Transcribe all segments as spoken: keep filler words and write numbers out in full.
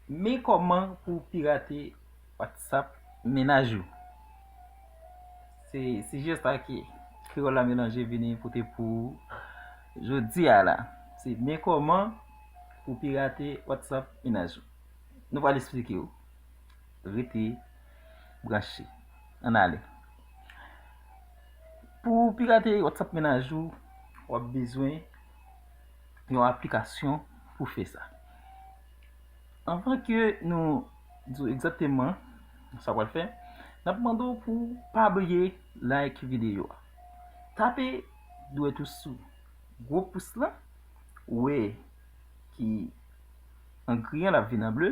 Men kòman pou w pirate WhatsApp mennaj ou. Se sijè sa ke Kreyòl la Melanje vini pote pou ou jodi a la. Se men kòman pou w pirate WhatsApp mennaj ou. Nou pral esplike w. Rete branche. Ann ale. Pou w pirate WhatsApp mennaj ou, w ap bezwen yon aplikasyon pou fè sa. Anvan ke nou di w egzakteman sa w pral fè, n ap mande w pou w pa bliye like videyo a. Tape dwèt ou sou gwo pous la, ou wè ki an gri an, l ap vin an ble.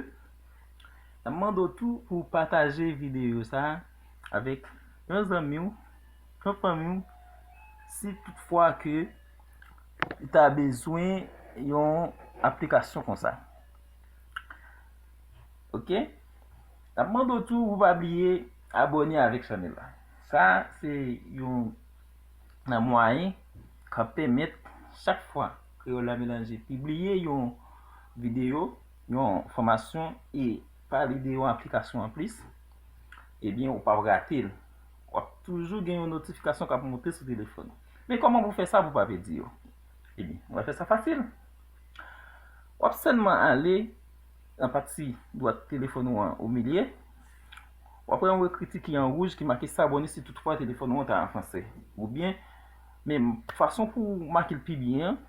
N ap mande w tou pou w pataje videyo sa a avèk yon zanmi w, yon fanmi w, si toutfwa ke li ta bezwen yon aplikasyon konsa. Oke? N ap mande w tou pou w pa bliye abòne avèk chanèl la. Sa se yon nan mwayen k ap pèmèt chak fwa Kreyòl la Melanje pibliye yon videyo, yon fòmasyon e pale de yon aplikasyon anplis, ebyen, ou p ap rate l. W ap toujou gen yon notifikasyon k ap monte sou telefòn ou. Men kòman pou w fè sa pou w pa pèdi yo? Ebyen, w ap fè sa fasil. W ap sèlman ale nan pati dwat telefòn ou an, o milye. W ap wè yon ekriti ki an wouj ki make s'abonner si toutfwa telefòn ou an ta an fransè. Oubyen, men fason pou w make l pi byen an,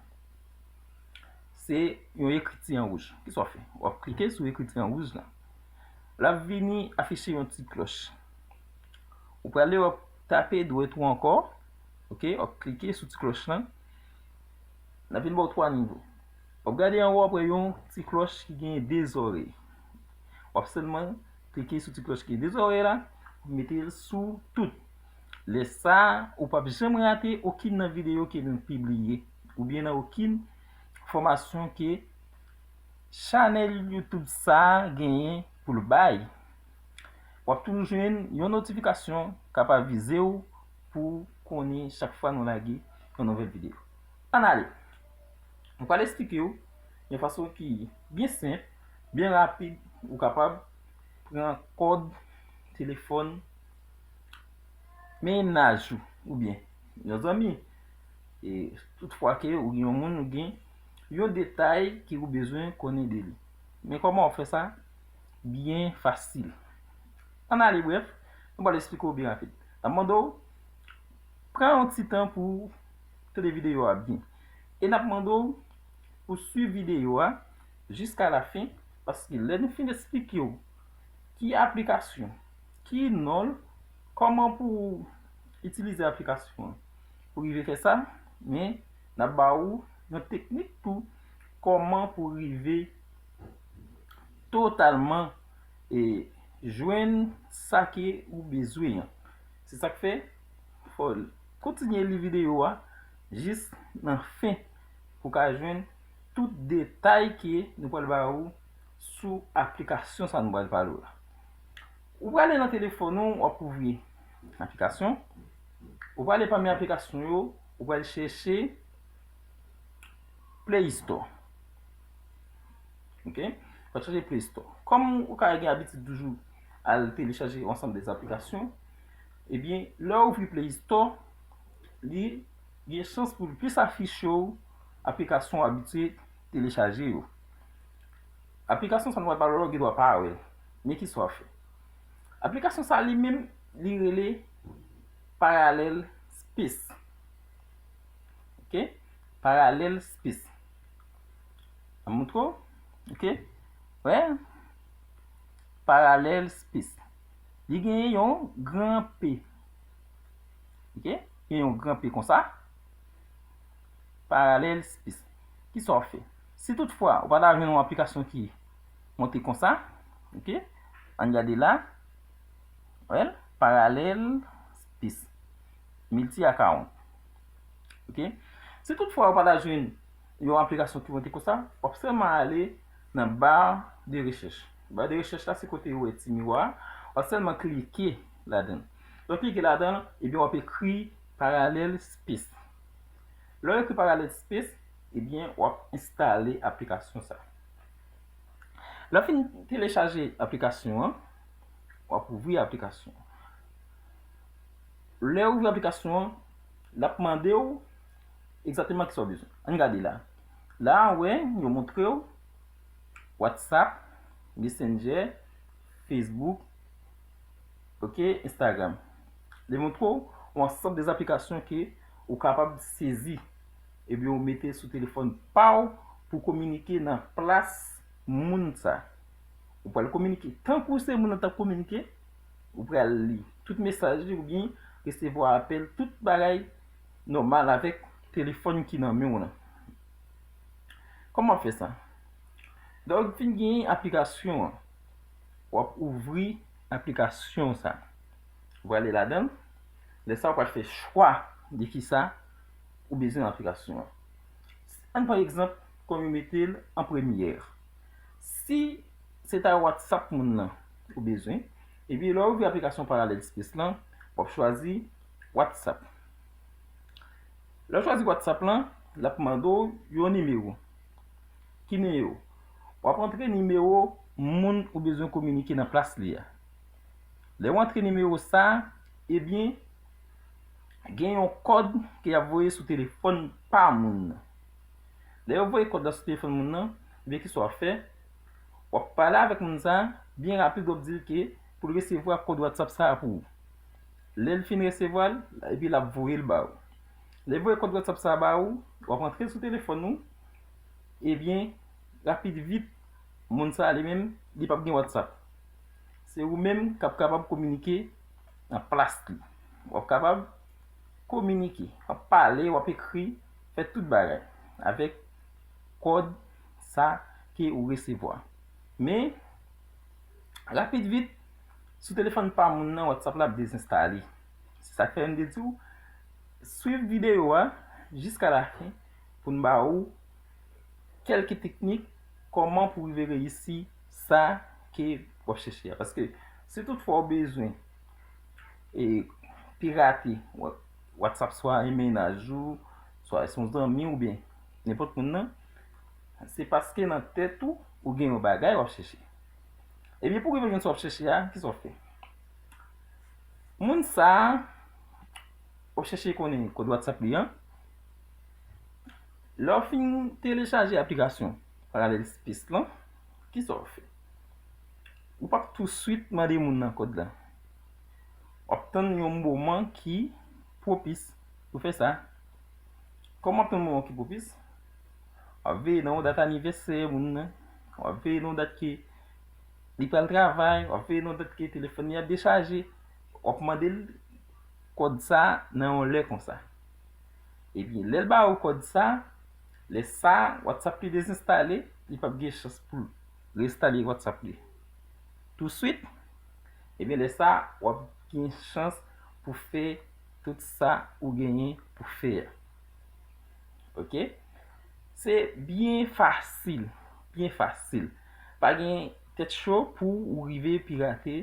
se yon ekriti an wouj. Kisa w ap fè? W ap klike sou ekriti an wouj la. L ap vini afiche yon ti klòch. Ou prale, w ap tape dwèt ou ankò. Oke, w ap klike sou ti klòch lan. L ap vin ba w twa nivo. W ap gade anwo, w ap wè yon ti klòch ki gen de zòrèy. W ap sèlman klike sou ti klòch ki gen de zòrèy la, w ap mete l sou tout. Lè sa a, ou p ap janm rate okenn nan videyo ke nou pibliye, oubyen nan okenn fòmasyon ke chanèl YouTube sa a genyen pou l bay. W ap toujou jwenn yon notifikasyon k ap avize w pou w konnen chak fwa nou lage yon nouvèl videyo. Ann ale. Mwen pral esplike w yon fason ki byen senp, byen rapid, ou kapab pran kòd telefòn mennaj ou, oubyen yon zanmi. E toutfwa ke ou gen yon moun, ou gen yon detay ke ou bezwen konnen de li. Men kòman w ap fè sa? Byen fasil. Ann ale, brèf, nou pral esplike w byen rapid. N ap mande w pran yon ti tan pou w tande videyo a byen. E n ap mande w pou w swiv videyo a jiska lafen, paske lè nou fin esplike w ki aplikasyon, ki non l, kòman pou w itilize aplikasyon an pou rive fè sa, men n ap ba ou yon teknik tou kòman pou w rive totalman e jwenn sa ke ou bezwen an. Se sa k fè, fò w kontinye li videyo a jis nan fen pou w ka jwenn tout detay ke nou pral ba ou sou aplikasyon sa nou pral pale w la. Ou prale nan telefòn ou, w ap ouvri aplikasyon. Ou prale pami aplikasyon yo, ou pral chèche Play Store. Oke? Ou pral chèche Play Store. Kòm ou ka gen abitid toujou al telechaje yon ansanm de aplikasyon, ebyen, lè w ouvri Play Store, li gen chans pou l plis afiche w aplikasyon w abitye telechaje yo. Aplikasyon sa nou pral pale w la, ou gen dwa pa wè l. Men kisa w ap fè? Aplikasyon sa li menm, li rele Parallel Space. Oke? Parallel Space. Mwen montre w. Oke? Wè? Parallel Space. Li genyen yon gran P. Oke? Gen yon gran P konsa. Parallel Space. Kisa w ap fè? Si toutfwa ou pa ta jwenn yon aplikasyon ki monte konsa, oke? Ann gade la. Wè l? Parallel Space. Multi account. Oke? Si toutfwa ou pa ta jwenn yon aplikasyon ki monte konsa, w ap sèlman ale nan bar de rechèch. Bar de rechèch la, se kote ou wè ti miwa a, w ap sèlman klike ladan l. Lè w klike ladan l, ebyen, w ap ekri Parallel Space. Lè w ekri Parallel Space, ebyen, w ap enstale aplikasyon sa. Lè w fin telechaje aplikasyon an, w ap ouvri aplikasyon an. Lè w ouvri aplikasyon an, l ap mande w egzakteman kisa w bezwen. Ann gade la. La a, w wè, yo montre w WhatsApp, Messenger, Facebook, ok, Instagram. Li montre w yon ansanm de aplikasyon ke ou kapab sezi, ebyen, ou mete sou telefòn pa w pou kominike nan plas moun sa. Ou pral kominike tankou se moun nan t ap kominike, ou pral li tout mesaj li oubyen resevwa apèl, tout bagay nòmal avèk telefòn ki nan men w lan. Kòman w ap fè sa? Lè w fin gen aplikasyon an, w ap ouvri aplikasyon sa. Ou prale ladan l. Lè sa, ou pral fè chwa de kisa ou bezwen nan aplikasyon an. Ann pran egzanp, kòm yo mete l an premyè. Si se ta WhatsApp moun nan ou bezwen, ebyen, lè w ouvri aplikasyon Parallel Space lan, w ap chwazi WhatsApp. Lè w chwazi WhatsApp lan, l ap mande w yon nimewo. Ki nimewo? W ap antre nimewo moun ou bezwen kominike nan plas li a. Lè w antre nimewo sa, ebyen, gen yon kòd ke y ap voye sou telefòn pa moun nan. Lè yo voye kòd la sou telefòn moun nan, ebyen, kisa w ap fè? W ap pale avèk moun sa, byen rapid, w ap di l ke pou l resevwa kòd WhatsApp sa a pou ou. Lè l fin resevwa l, epi l ap voye l ba ou. Lè l voye kòd WhatsApp sa a ba ou, w ap antre sou telefòn ou, ebyen, rapid vit, moun sa a li menm, li p ap gen WhatsApp. Se ou menm k ap kapab kominike nan plas li. W ap kapab kominike, w ap pale, w ap ekri, fè tout bagay avèk kòd sa ke ou resevwa. Men, rapid vit, sou telefòn pa moun nan, WhatsApp la ap dezenstale. Se sa k fè m te di w, swiv videyo a jiska lafen pou n ba ou kèlke teknik kòman pou rive reyisi sa ke w ap chèche a. Paske si toutfwa w bezwen e pirate Wa-, WhatsApp swa yon mennaj ou, swa se yon zanmi oubyen nenpòt moun nan, se paske nan tèt ou, ou gen yon bagay w ap chèche. Ebyen, pou rive jwenn sa w ap chèche a, kisa w fè? Moun sa a, w ap chèche konnen kòd WhatsApp li an. Lè w fin telechaje aplikasyon Parallel Space lan, kisa w fè? Ou p ap touswit mande moun nan kòd la. W ap tann yon moman ki pwopis pou fè sa. Kòman w ap tann moman ki pwopis? W ap veye nan yon dat anivèsè moun nan. W ap veye nan yon dat ke li pral travay. W ap veye nan yon dat ke telefòn li ap dechaje. W ap mande l kòd sa nan yon lè konsa. Ebyen, lè l ba ou kòd sa, lè sa, WhatsApp li dezenstale, li p ap gen chans pou l reinstale WhatsApp li touswit. Ebyen, lè sa, w ap gen chans pou fè tout sa ou genyen pou fè a. Ok? Se byen fasil, byen fasil. Pa gen tèt cho pou ou rive pirate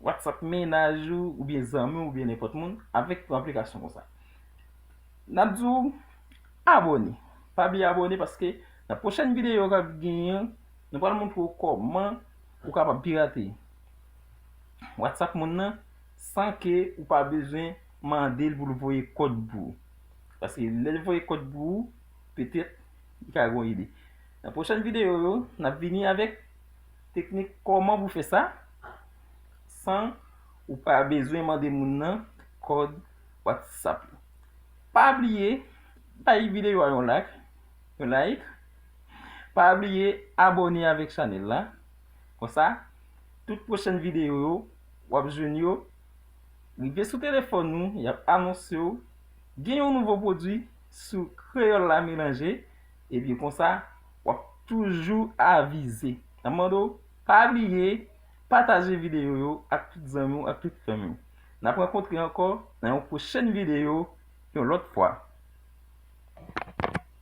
WhatsApp mennaj ou, oubyen zanmi w, oubyen nenpòt moun avèk yon aplikasyon konsa. N ap di w abòne. Pa bliye abòne paske nan pwochèn videyo k ap genyen an, nou pral montre w kòman ou kapab pirate WhatsApp moun nan san ke ou pa bezwen mande l pou l voye kòd pou ou. Paske lè l voye kòd pou ou, petèt, li ka gen yon ide. Nan pwochèn videyo yo, n ap vini avèk teknik kòman pou fè sa san ou pa bezwen mande moun nan kòd WhatsApp li. Pa bliye bay videyo a yon like, yon like. Pa bliye abòne avèk chanèl la. Konsa, tout pwochèn videyo yo, w ap jwenn yo rive sou telefòn ou, y ap anonse w gen yon nouvo pwodui sou Kreyòl la Melanje, ebyen konsa, w ap toujou avize. N ap mande w, pa bliye pataje videyo yo ak tout zanmi w, ak tout fanmi w. N ap rankontre ankò nan yon pwochèn videyo, yon lòt fwa.